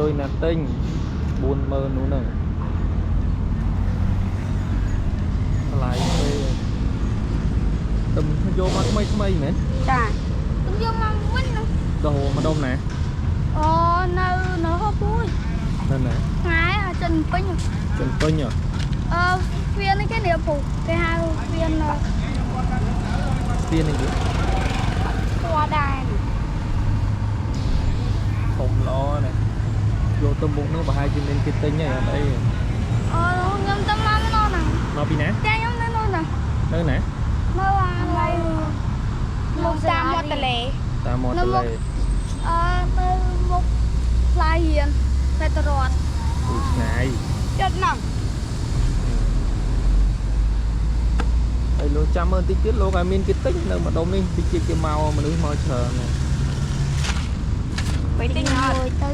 លុយណាទិញ40000នោះហ្នឹងថ្លៃពេកទំយកមកថ្មីថ្មីមែន ចា ខ្ញុំយកមកវិញណា ដោះម្ដុំណា អូនៅនៅហូបពូជ នៅណា ថ្ងៃអាចិនពេញ ចិនពេញហ៎ អឺវានេះគេនេះពូគេហៅវានៅ ស្ពាននេះគេ ស្គាល់ដែរ ធំល្អណាស់យកទៅមុខនោះប្រហែលជាមានគេទិញហើយអត់អី អូខ្ញុំទៅមកនោះណា មកពីណា តែខ្ញុំនៅនោះណា នៅណា នៅអាឡៃ មុខតាមមាត់ទលេ តាមមាត់ទន្លេ អឺនៅមុខផ្លែរៀនពេទ្យរត អូឆ្ងាយ ចិត្តហ្នឹង ហើយលោកចាំមើលបន្តិចទៀតលោកឲ្យមានគេទិញនៅម្ដុំនេះតិចទៀតគេមកមនុស្សមកច្រើនណាស់ ไปទិញអត់ ទៅ